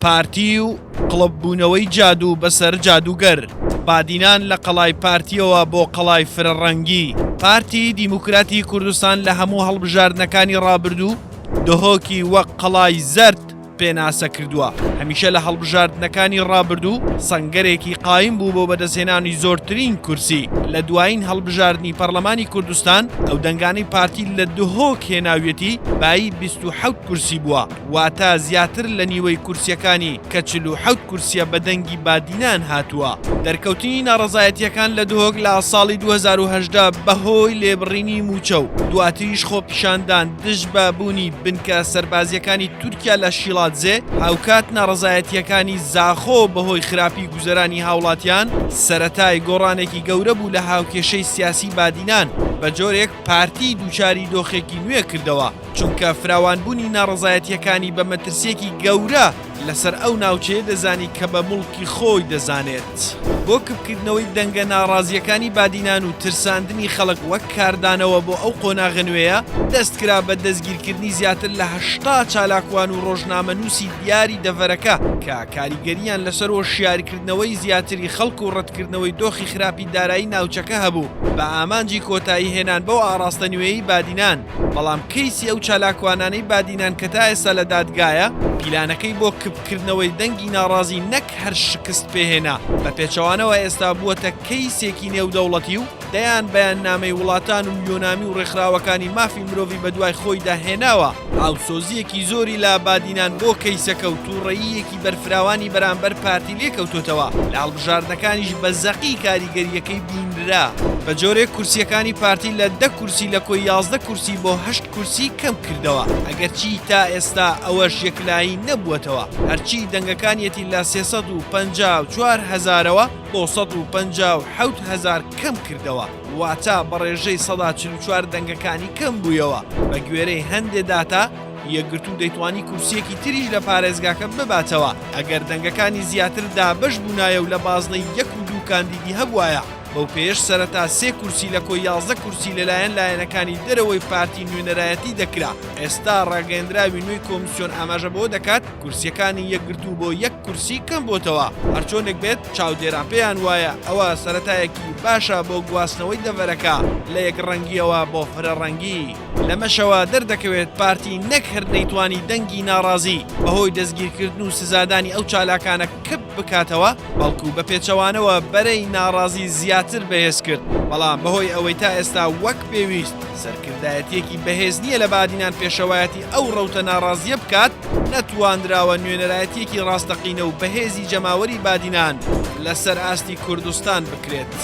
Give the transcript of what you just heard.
پارتی و قڵپبوونەوەی جادوو بەسەر جادووگەر بادینان لە قەڵای پارتییەوە بۆ قەڵای فرەڕەنگی. پارتی دیموکراتی کوردستان لە هەموو هەڵبژاردنەکانی ڕابردوو دهۆکی وەک قەڵای زەرد پێناسە کردووە، هەمیشە لە هەڵبژاردنەکانی ڕابردوو سەنگەرێکی قایم بوو بۆ بەدەستهێنانی زۆرترین کورسی، لە دوایین هەڵبژاردنی پەڕلەمانی کوردستان ئەو دەنگانەی پارتی لە دهۆک هێناویەتی بایی 27 کورسی بووە. واتە زیاتر لە نیوەی کورسیەکانی کە 47 کورسیە بە دەنگی بادینان هاتووە. دەرکەوتنی ناڕەزایەتیەکان لە دهۆک لە ساڵی 2018 بەهۆی لێبڕینی مووچە و دواتریش خۆپیشاندان دژ بە بوونی بنکە سەربازیەکانی تورکیا لە شیڵادزێ، هاوکات ناڕەزایەتیەکانی زاخۆ بەهۆی خراپی گوزەرانی هاوڵاتیان، سەرەتای گۆڕانێکی گەورە بوو لە هاوکێشەی سیاسی بادینان، بەجۆرێک پارتی دووچاری دۆخێکی نوێ کردەوە. چونکە فراوانبوونی ناڕەزایەتییەکانی بە مەترسییەکی گەورە لەسەر ئەو ناوچەیە دەزانی کە بە موڵکی خۆی دەزانێت. بۆ کپکردنەوەی دەنگە ناڕازییەکانی بادینان و ترساندنی خەڵک وەک کاردانەوە بۆ ئەو قۆناغە نوێیە، دەستکرا بە دەستگیرکردنی زیاتر لە 80 چالاکوان و ڕۆژنامەنووسی دیاری دەڤەرەکە کە کاریگەرییان لەسەر هۆشیارکردنەوەی زیاتری خەڵک و ڕەتکردنەوەی دۆخی خراپی دارایی ناوچەکە هەبوو بە ئامانجی کۆتایی هێنان بەو ئاڕاستە نوێیەی بادینان. بەڵام کەیسی ئەو چالاکوانانەی بادینان کە تا ئێستا لە دادگایە، پیلانەکەی بۆ کپکردنەوەی دەنگی ناڕازی نەک هەر شکست پێهێنا، بە پێچەوانەوە ئێستا بووەتە کەیسێکی نێودەوڵەتی و دەیان بەیاننامەی وڵاتان و یۆنامی و ڕێکخراوەکانی مافی مرۆڤی بەدوای خۆیدا هێناوە. هاوسۆزییەکی زۆری لە بادینان بۆ کەیسەکە و توڕەییەکی بەرفراوانی بەرامبەر پارتی لێکەوتۆتەوە، لە هەڵبژاردنەکانیش بە زەقی کاریگەرییەکەی بینرا، بە جۆرێک کورسییەکانی پارتی لە دە کورسی لە کۆی 11 کورسی بۆ هەشت کورسی کەم کردەوە، ئەگەرچی تا ئێستا ئەوەش یەکلایی نەبووەتەوە، هەرچی دەنگەکانیەتی لە 354 هەزارەوە بۆ 157 هەزار کەم کردەوە، واتە بە ڕێژەی 44% دەنگەکانی کەم بوویەوە، بە گوێرەی هەندێ داتا یەکگرتوو دەیتوانی کورسییەکی تریش لە پارێزگاکە بباتەوە ئەگەر دەنگەکانی زیاتر دابەش بوونایە و لە بازنەی یەک و دوو کاندیدی هەبوایە، بەو پێیەش سەرەتا سێ کورسی لە کۆی 11 کورسی لەلایەن لایەنەکانی دەرەوەی پارتی نوێنەرایەتی دەکرا، ئێستا ڕاگەیەندراوی نوێی کۆمسیۆن ئاماژە بەوە دەکات کورسییەکانی یەکگرتوو بۆ یەک کورسی کەم بۆتەوە، هەرچۆنێک بێت چاودێران پێیان وایە ئەوە سەرەتایەکی باشە بۆ گواستنەوەی دەڤەرەکە لە یەکڕەنگییەوە بۆ فرەڕەنگی. لەمەشەوە دەردەکەوێت پارتی نەک هەر نەیتوانی دەنگی ناڕازی بەهۆی دەستگیرکردن و سزادانی ئەو چالاکانە کپ بکاتەوە، بەڵکو بە پێچەوانەوە بەرەی ناڕازی زیاتر بەهێز کرد، بەڵام بەهۆی ئەوەی تا ئێستا وەک پێویست سەرکردایەتییەکی بەهێز نییە لە بادینان پێشەوایەتی ئەو ڕەوتە ناڕازییە بکات، نەتواندراوە نوێنەرایەتییەکی ڕاستەقینە و بەهێزی جەماوەری بادینان لەسەر ئاستی کوردستان بکرێت.